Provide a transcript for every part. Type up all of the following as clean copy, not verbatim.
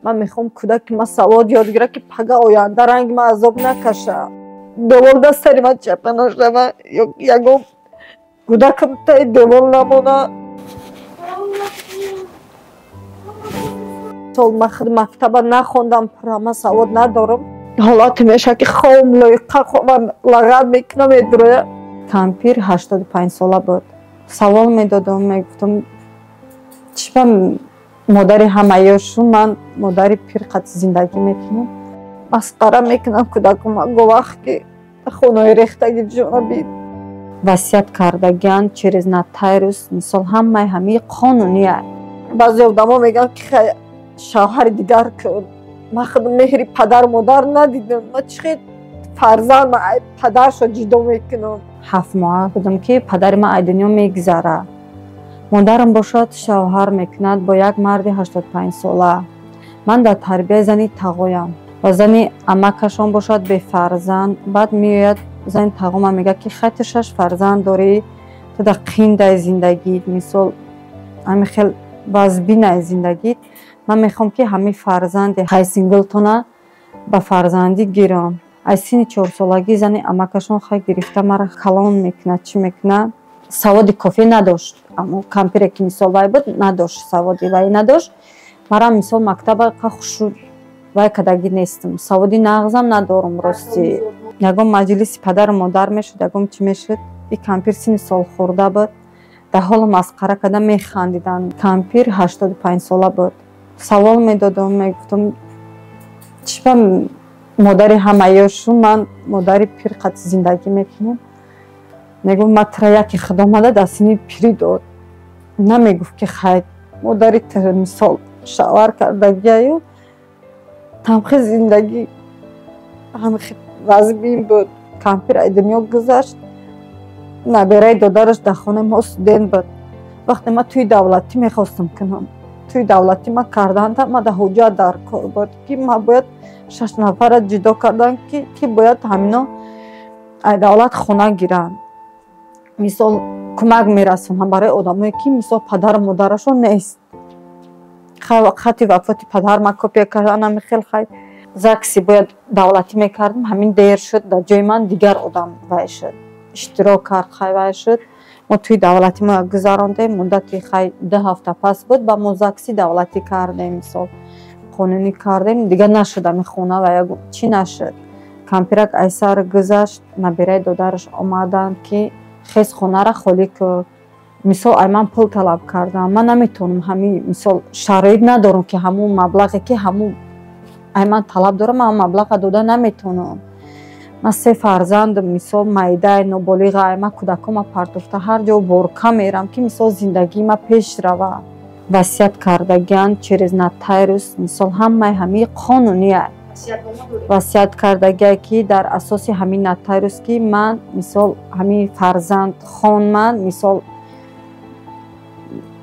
Ман мехоҳам кӯдаки ман савод ёд гирад, ки пага оянда ранги ман азоб накаша. Девол да сари ман чапа нашава, ё ягон кӯдакам таи девол намона. Сол ман худ мактаба нахондам, пурра ман савод надорам. Ҳолате мешавад, ки ховм лоиқа хобам лағат мекунам, медуроя. Кампир 85 сола буд. Савол медодам, мегуфтам, чӣ ба модари ҳамаёшу ман модари пир қати зиндагӣ мекунам. Масқара мекунам кӯдакума, говахт ки хонаи рехтаги ҷона бид. Васият кардагиан через нотариус, мисол ҳамаи ҳамаи қонуния. Баъзе одамо мегӯянд, ки хай шавҳари дигар кун. Ман худ меҳри падару модар надидам. Ман чӣ хел фарзанд ман падаршо ҷудо мекунам. 7 моҳа будам, ки падари ман ай дунё мегузара. Модарам бошад шавҳар мекунад бо як марди 85 сола. Ман дар тарбияи зани тағоям ва зани амакашон бошад бефарзанд. Баъд меояд зани тағома, мегӯяд, ки хай ту 6 фарзанд дорӣ, ту дар қиндаи зиндагит, мисол ҳамин хел вазбинаи зиндагит. Ман мехоҳам, ки ҳамин фарзанди хайсинглтона ба фарзандӣ гирам. Аз синни 4 солагӣ зани амакашон хай гирифта мара калон мекунад, чӣ мекунад. Саводи кофӣ надошт. Аммо кампире ки мисол вай буд, надошт, саводи вай надошт. Мара мисол мактаба хушу вай кадагӣ нестам. Саводи нағзам надорам рости. Ягон маҷлиси падару модар мешуд, ягон чӣ мешуд. И кампир синни солхӯрда буд. Дар ҳоло масқара карда механдиданд. Кампир 85 сола буд. Савол медодам, мегуфтам, чӣ ба модари ҳамаёшу ман модари пир қати зиндагӣ мекунам. Мегуфт, ман тура яке худо омада дар синни пирӣ дод. Намегуфт, ки хай модари ту мисол шавҳар кардагиаю тамхи зиндагӣ ҳамхи вазбин буд. Кампир ай дунё гузашт. Набераи додараш дар хонаи мо студент буд. Вақте ман тӯи давлатӣ мехостам кунам, тӯи давлатӣ ман карданда, ман дар ҳуҷҷат дар кор буд, ки ман бояд 6 нафара ҷудо кардан, ки бояд ҳамино ай давлат хона гиранд. Мисол кӯмак мерасонам барои одамое, ки мисол падару модарашон нест. Хати вафоти падар ман копия карданам, хел хай ЗАГСи бояд давлатӣ мекардам, ҳамин дер шуд, дар ҷои ман дигар одам вай шуд. Иштирок кард, хай вай шуд. Мо тӯи давлатӣ мо гузарондем, муддати хай 2 ҳафта пас буд, ба мо ЗАГСи давлатӣ кардем, мисол қонунӣ кардем, дигар нашуд ҳамин хона ва як чӣ нашуд. Кампирак айсар гузашт, набераи додараш омаданд, ки хез хонара холӣ кун. Мисол ай ман пул талаб кардам, ман наметавонам ҳамин мисол шароит надорам, ки ҳамун маблағе, ки ҳамун ай ман талаб дорам, ман маблаға дода наметавонам. Ман 3 фарзандам, мисол майдай ноболиға, ман кӯдакома партофта ҳар ҷо борка мерам, ки мисол зиндагии ман пеш рава. Васият кардагиан через нотариус, мисол ҳамаи ҳамаи қонуния. Васият кардагия, ки дар асоси ҳамин нотариус, ки ман мисол ҳамин фарзанд хон ман мисол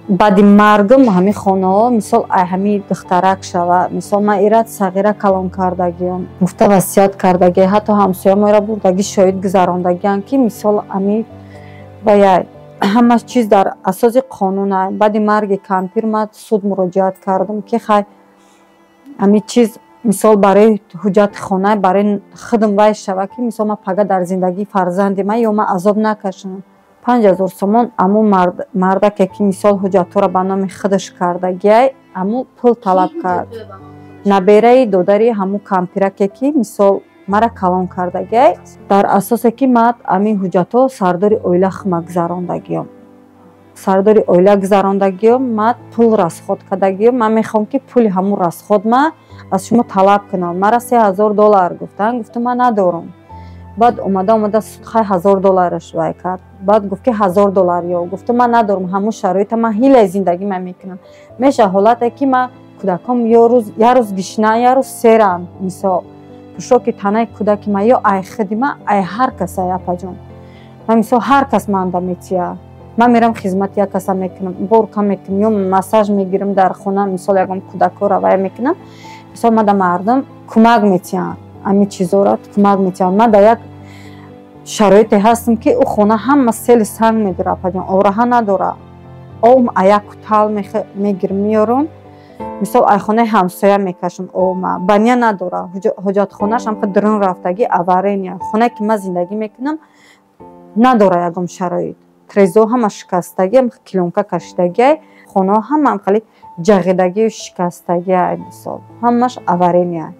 баъди маргам ҳамин хонаҳо мисол ай ҳамин духтарак шава. Мисол ман ира сағира калон кардагиам, гуфта васият кардагия, ҳатто ҳамсояморо бурдагӣ шоҳид гузарондагиам, ки мисол ҳамин вая ҳама чиз дар асоси қонун. Баъди марги кампир ман суд муроҷиат кардам, ки хай ҳамин чиз мисол барои ҳуҷҷати хона барои худам вай шава, ки мисол ман пага дар зиндагии фарзанди ман ё ман азоб накашам. 5000 сомон аму мардаке, ки мисол ҳуҷҷатҳоро ба номи худаш кардагиай, аму пул талаб кард. Набераи додари ҳаму кампираке, ки мисол мара калон кардагиай, дар асосе ки ман ҳамин ҳуҷҷатҳо сардори оила хума гузарондагиём. Сардори оила гузарондагиём, ман пул расход кардагиём. Ман мехоҳам, ки пули ҳамун расход ма аз шумо талаб кунам. Мара 3000 доллар гуфтанд, гуфтам ман надорам. Баъд омада омада суд хай 1000 доллараш вай кард. Баъд гуфт, ки 1000 доллар ё. Гуфтам ман надорам ҳамун шароита, ман ҳилаи зиндагӣ ман мекунам. Меша ҳолате, ки ман кӯдаком ё рӯз як рӯз гишна, як рӯз серам, мисол пӯшоки танаи кӯдаки ман ё ай худи ман, ай ҳар кас, ай апаҷон. Ман мисол ҳар кас манда метия. Ман мерам хизмати як каса мекунам, борка мекунам ё массаж мегирам дар хона, мисол ягон кӯдакҳоро вай мекунам. Мисол ман да мардум кӯмак метиҳам, ҳамин чизоро кӯмак метиҳам. Ман дар як шароите ҳастам, ки ӯ хона ҳама сели санг медора, апаҷон, ораҳа надора. Об аяк кутал мегирам, меёрам. Мисол ай хонаи ҳамсоя мекашам обма. Баня надора. Ҳоҷатхонааш ҳам дрон рафтагӣ аварения. Хонае ки ман зиндагӣ мекунам надора ягон шароит. Трезо ҳама шикастагӣ, килонка кашидагиай, хонаҳо ҳама хеле ҷағидагию шикастагиай, мисол. Ҳамаш аварения.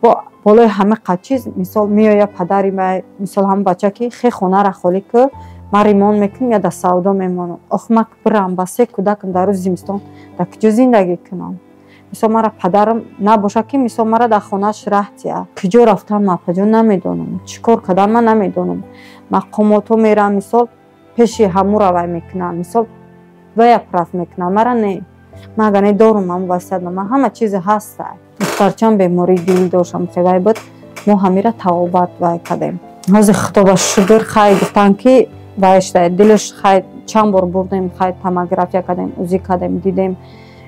Бо болои ҳама чиз мисол меоя падари май, мисол ҳам бача ки хе хонара холӣ ку, ман ремонт мекунам я дар савдо мемонам. Ох, ман бирам ба се кӯдакам дар рӯзи зимистон дар куҷо зиндагӣ кунам? Мисол мара падарам набошад ки мисол мара дар хонааш раҳ диҳад. Куҷо рафтан ман апаҷон намедонам, чӣ кор кардан ман намедонам. Мақомотҳо меравам, мисол пеши ҳамура вай мекунанд, мисол вая прав мекунанд, мара не. Ман агар не дорум ҳамун васиятнома, ҳама чизе ҳаста. Духтарчам бемории дил дошт, вай буд, мо ҳамира тавобат вай кардем. Ҳозир худоба шукр, хай гуфтанд ки вай шуда, дилаш хай чанд бор бурдем, хай томография кардем, УЗИ кардем, дидем,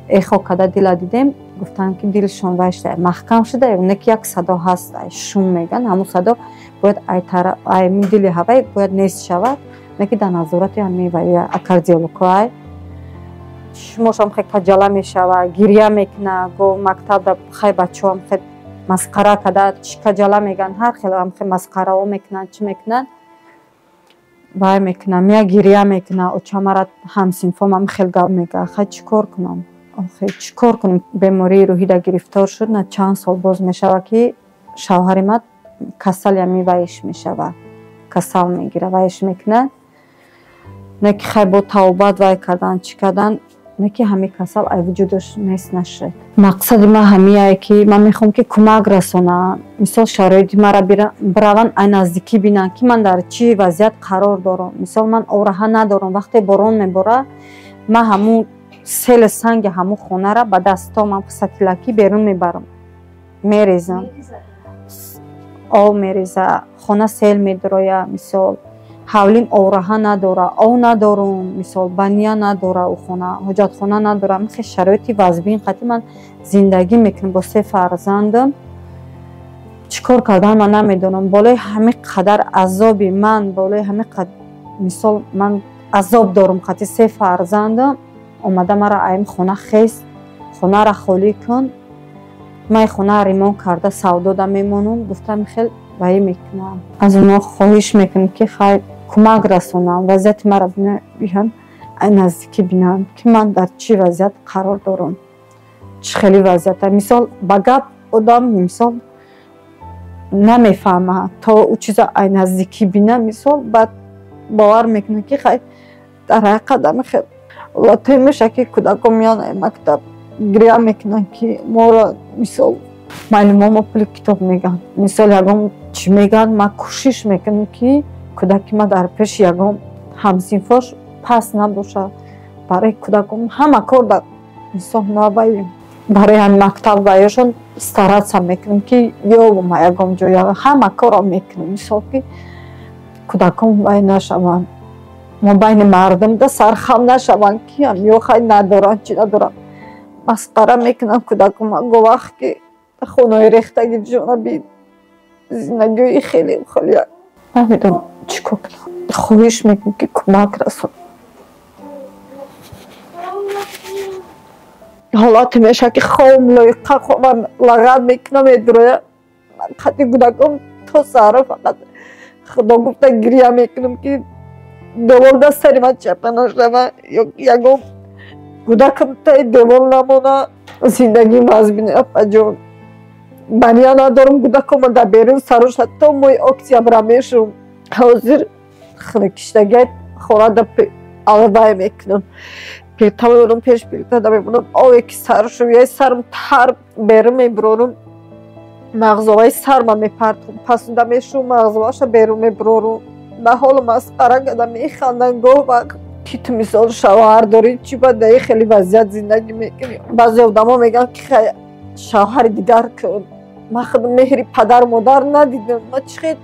эхо карда дила дидем, гуфтанд ки дилшон вай шуда, маҳкам шуда, не ки як садо ҳаст, шум меган, ҳамун садо бояд ай дили ҳавай бояд нест шавад, не ки дар назорати ҳамин вай кардиологҳоай. Чишмошам хе каҷала мешава, гиря мекуна, го мактаб хай бачаҳоам хе масқара карда, чӣ каҷала меган, ҳар хел ам хе масқарао мекунанд, чӣ мекунанд, вай мекунам, я гиря мекуна, оча мара ҳамсинфомам хел гап мега, хай чӣ кор кунам? Охе чӣ кор кунам? Бемории рӯҳида гирифтор шуд, на чанд сол боз мешава ки шавҳари ман касали ҳами вайш мешава, касал мегира, вайш мекунад. Не ки хай бо тавобат вай кардан, чӣ кардан, не ки ҳами касал ай вуҷудаш нест нашуд. Мақсади ман ҳамияе ки ман мехоҳам ки кӯмак расонам, мисол шароити мара бираванд ай наздикӣ бинанд ки ман дар чӣ вазъият қарор дорам. Мисол ман ораҳа надорам, вақте борон мебора, ман ҳамун сели санги ҳамун хонара ба дастомам сатилакӣ берун мебарам, мерезам, об мереза, хона сел медроя, мисол ҳавлим ораҳа надора, ов надорум, мисол баня надора, ӯ хона ҳоҷатхона надора. Хе шароити вазбин қати ман зиндагӣ мекунам бо се фарзандам. Чӣ кор кардан ман намедонам. Болои ҳамин қадар азоби ман, болои ҳамин мисол ман азоб дорум қати се фарзандам, омада мара аим хона хест, хонара холӣ кун, ман хона ремонт карда савдода мемонам, гуфтам хел ваӣ мекунам. Аз онҳо хоҳиш мекунам ки хай кӯмак расонам, вазъияти маро биҳан ай наздикӣ бинанд ки ман дар чӣ вазъият қарор дорам, чӣ хели вазъията. Мисол ба гап одам мисол намефаҳмад, то ӯ чиза ай наздикӣ бина, мисол баъд бовар мекунад ки хай дар ҳақиқат ами хел ҳолатҳое мешавад ки кӯдакон меоянд ай мактаб гиря мекунанд ки моро мисол муаллимо мо пули китоб мегӯянд, мисол ягон чӣ мегӯянд, ман кӯшиш мекунам ки кӯдаки ман дар пеши ягон ҳамсинфош пас набошад. Барои кӯдакон ҳама кор дар мисол навбаи барои ҳамин мактаб ваёшон стараться мекунам ки ёбам ягон ҷоя, ҳама корро мекунам, мисол ки кӯдакон вай нашаванд, мо байни мардумда сархам нашаванд ки ё хай надоранд, чӣ надоранд. Масқара мекунам кӯдакон го вақт ки хонаи рехтаги ҷона бин, зиндагиҳои хеле хеле намедонам чӣ кор кунам. Хоҳиш мекунам ки кӯмак расон. Ҳолате мешавад ки хом лоиқа хомам лагад мекунам, медроя, ман қати кӯдакон то саҳро фақат худо гуфта гиря мекунам ки девол дар сари ман чапа нашава ё ягон кӯдакам таи девол намона. Зиндагим вазбин апаҷон, баня надорам, кӯдакома дар берун сароша то моҳи октябра мешум. Ҳозир хунукиштагиай хонада алвай мекунам, плита мемонам, пеш плитада мемонам, ове ки саршум, яй сарм тар берун мебирорум, мағзоваи сарма мепартом, пасуда мешум, мағзоваша берун мебирорум. Ба ҳолу масқара када механданд гоҳ вақт ки ту мисол шавҳар дорӣ, чӣ ба дар хеле вазъият зиндагӣ мекунӣ. Баъзе одамо мегӯянд ки хай шавҳари дигар кун. Ман худ меҳри падару модар надидам, ман чӣ хел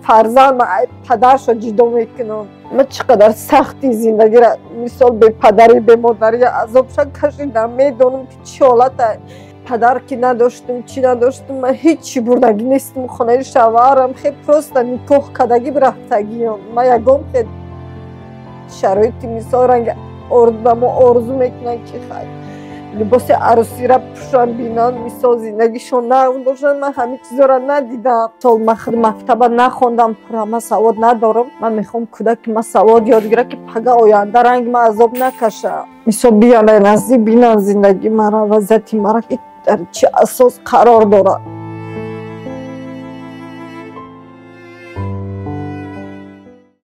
фарзанд ман ай падаршо ҷудо мекунам. Ман чӣ қадар сахти зиндагиро мисол бепадарӣ бемодарӣ азобша кашидам, медонам ки чӣ ҳолата. Падар ки надоштум, чӣ надоштум, ман ҳеҷ чӣ бурдагӣ нестум. Хонаи шавҳарам хел просто никоҳ кардагӣ рафтагиём. Ман ягон хел шароити мисол ранги одамо орзу мекунанд ки хай Либоси арӯсира пӯшан, бинан, мисол, зиндагишон нағз бошад. Ман ҳамин чизоро надидам. Сол ман худ мактаба нахондам, пурра ман савод надорам. Ман мехоҳам кӯдаки ман савод ёд гирад, ки пага оянда ранги ман азоб накаша. Мисол, биян наздик, бинан зиндагии мара, вазъияти мара, ки дар чӣ асос қарор дорад.